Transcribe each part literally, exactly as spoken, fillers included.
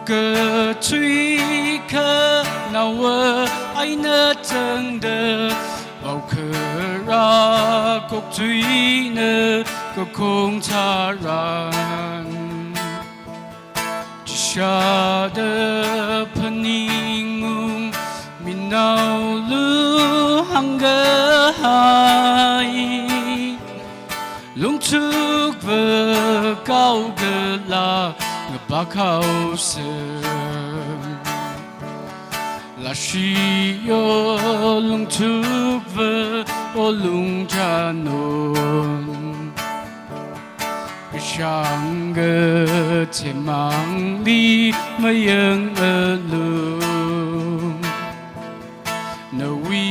Kathui khanaowa eina tangda, vaokhara kokthuina kakhong tharan, chishāda phaningung minaolu hāngkahai. Lungthukva kao kala ngapā haosa. Lāshi yo lungthukva o lungchān o. Kashāng kathemangli mayangalu. Nawui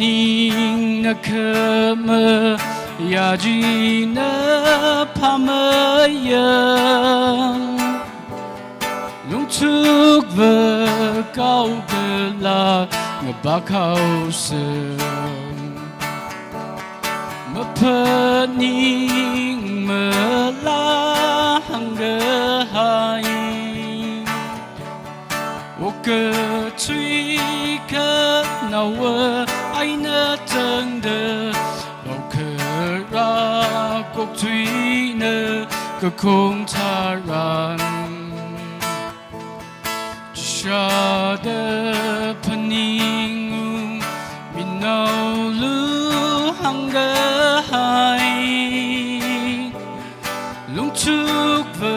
ningna khamayā china phāmayang. Lungthukva kao kala ngapā haosa. Maphaning malā hāngkahai. O kathui khanaowa eina tangda, vaokhara kokthuina kakhong tharan, chishāda phaningung minaolu hāngkahai. Lungthukva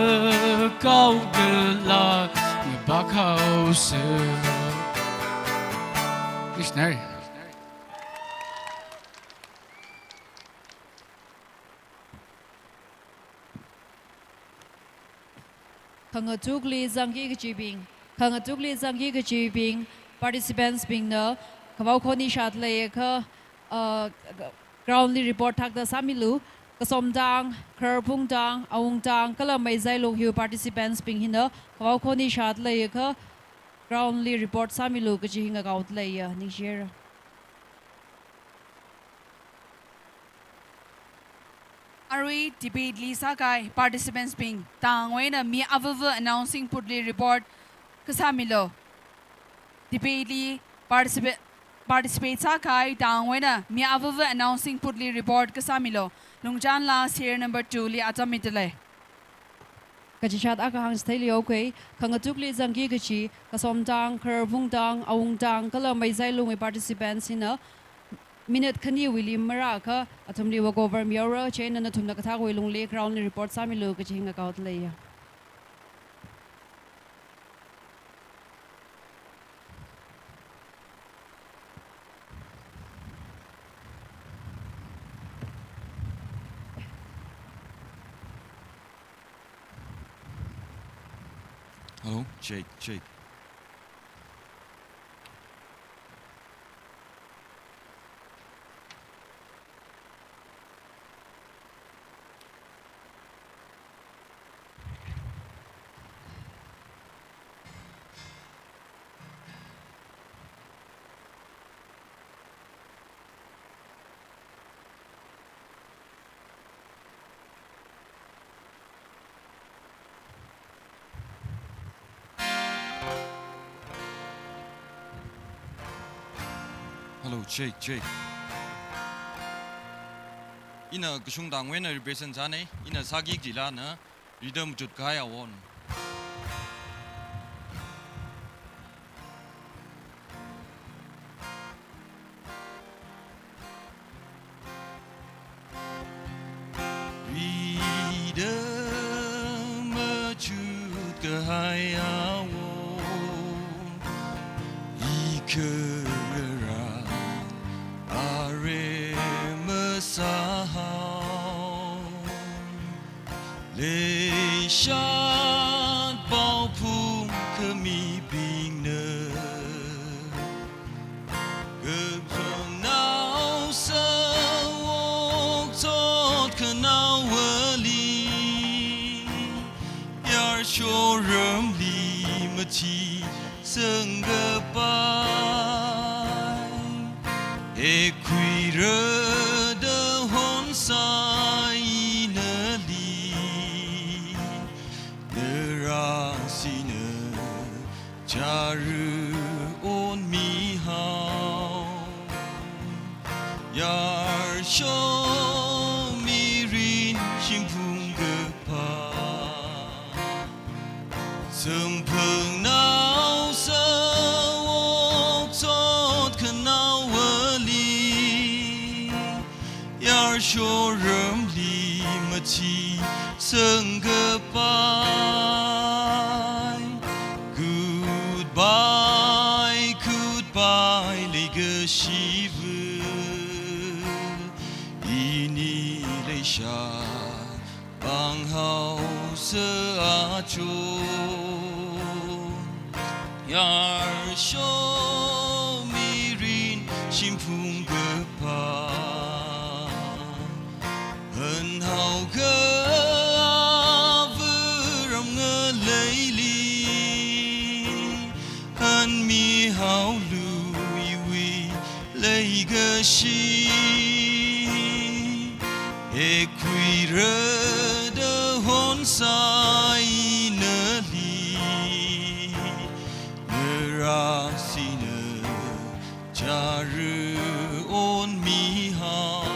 kao kala ngapā haosa. Missionary. Khangatukli zangki kachibing, khangatukli zangki kachibing, participants bingna khavao khoni shāda leiakha, uh, ground li report thakta sāmilu. Kasomtang, Khararphungtang, Awungtang kala Meizailung hiwui participants bing hina khavao khoni shāda leiakha, ground li report sāmilu kachi hi ngakaoda leiya, ningshira. Arui debate li sākahai participants bing, tangwui eina mi avava announcing booth li report kasāmilu. Debate li participa-, participate sākahai tangwui eina mi avava announcing booth li report kasāmilu. Lungchānla serial number two li atam mida lei. Kachishat akha hāngchitheili, okay, khangatukli zangki kachi, Kasomtang, Khararphungtang, Awungtang kala Meizailungwui participants hina minute khaniwuili marāakha athumli walkover mihaora, chieina nathumna kathakwui lungli ground li report sāmilu kachi hi ngakaoda leiya. Hello, check, check. Hello, check, check. Ina Kashung tangwui eina represent sāna, ina sāki kajila na rhythm chut kahai awon. Rida machut kahai awon, ikharara are masāhao. Leishat paophung khamibingna, kapsonao sāwok chot khanaowali, yarshorumli mathi sangkapai, ekhuira da honsai nali, narang sina Chara onmihao, yarsho mirin shimphung kapā, samphangnaosa okchot khanaowali, yarsho ramli mathi sangkapai. Goodbye, goodbye, leikashiva, ini leisha panghaosa aja. Yarsho mirin shimphung kapā, hanhaokha ava ram ngaleili, hanmihaolu iwui leikashi. Ekhuira da honsai nali, ngarāsina chara onmihao,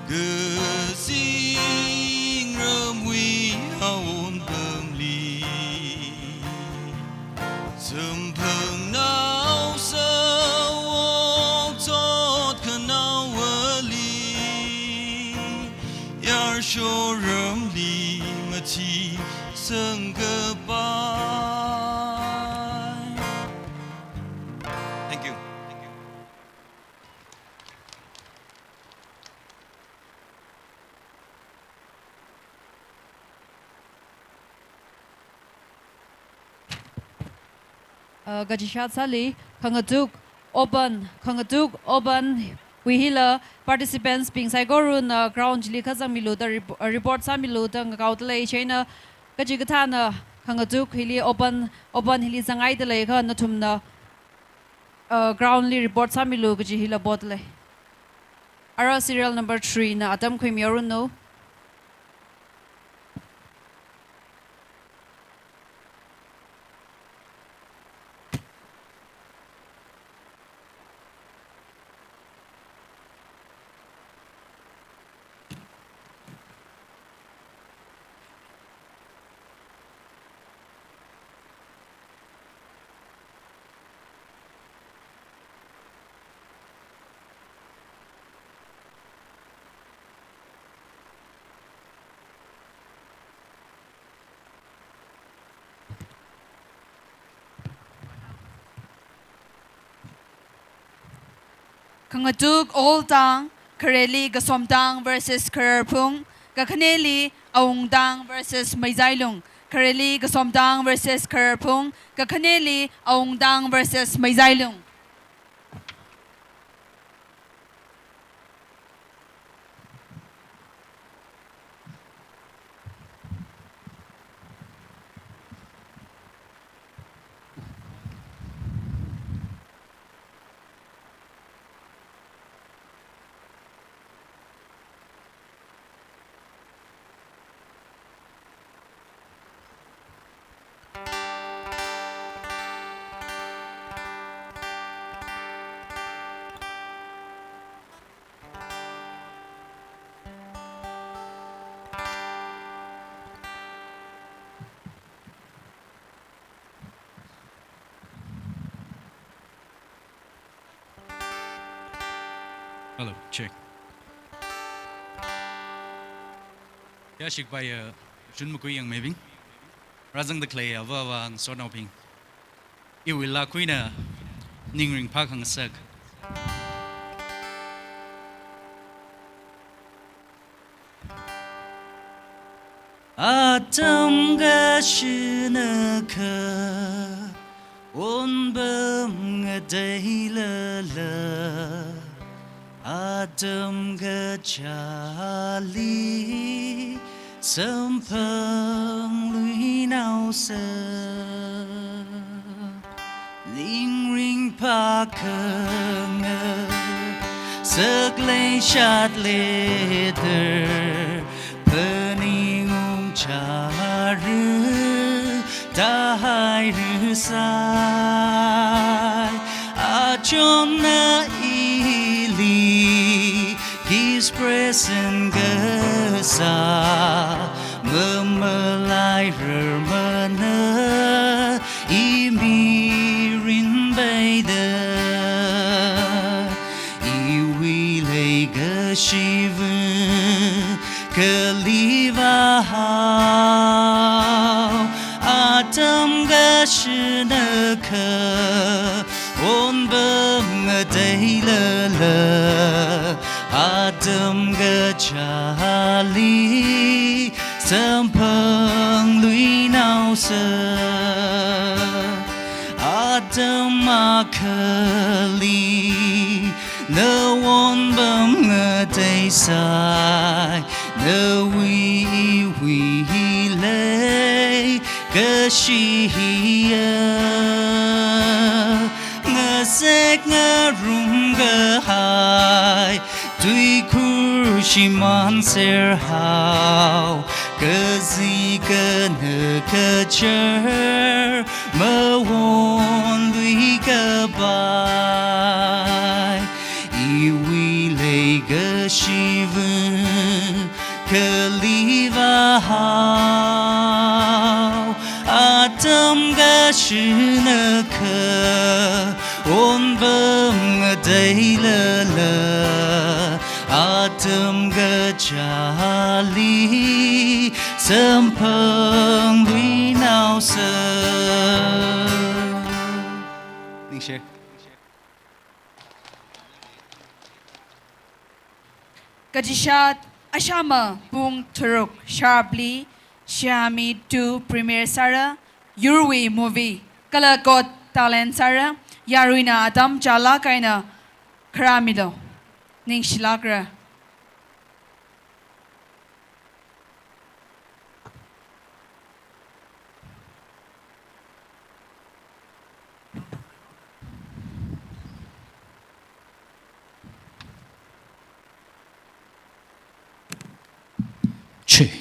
kazingramwui aonpamli, samphangnaosa okchot khanaowali, yarsho ramli mathi sangkapai. Thank you. Uh, kachishat sāli, khangatuk open, khangatuk open wui hila participants bing saikorana ground chili kazangmilu da rep-, uh, report sāmilu da ngakaoda lei. Chieina kachikathāna khangatuk hili open, open hili zangngaida leiakha nathumna, uh, ground li report sāmilu kaji hila board lei. Ara serial number three na atam khuimihaoranu. Khangatuk Old Tang, khareli Kasomtang versus Khararphung, kakhaneli Awungtang versus Meizailung, khareli Kasomtang versus Khararphung, kakhaneli Awungtang versus Meizailung. Hello, check. Yāshikpai, uh, June makui yangmeibing. Rāzangda khalei ava avā ngasotnaobing, iwui laa khuina Ning Ringphā Khangasak. Atam kashina kha onpam ngateilala, atam kachāli samphangluinaosa. Ning Ringphā Khangasak leishat leida, phaningung chara Tahairasai, achonna ili, gift present kasā, mamalairarmana, imirin peida, iwui leikashiva, kali vāhao, atam kashina kha, onpam ngateilala, atam kachāli, samphangluinaosa, atam akhali, na onpam ngateisai, nawui iwui leikashi hiya, ngazek ngarum kahai, tuikhur shimānser hao, kazi kana kachar, maonlui kapai, iwui leikashiva, kali vāhao, atam kashina kha, onpam ngateilala, atam kachāli, samphangluinaosa. Ningshi. Kachishat ashama pung tharuk sharpli Shami two premiere sāra, yurwui movie, kala Got Talent sāra, yaruina atam chālāk eina kharāmilu. Ningshilākra. Chi.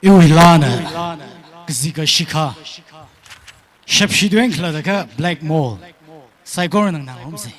Iwui laana, kazika shikha. Shapshi tuing khala da kha Black Mole. Saikora nganāngarumsa.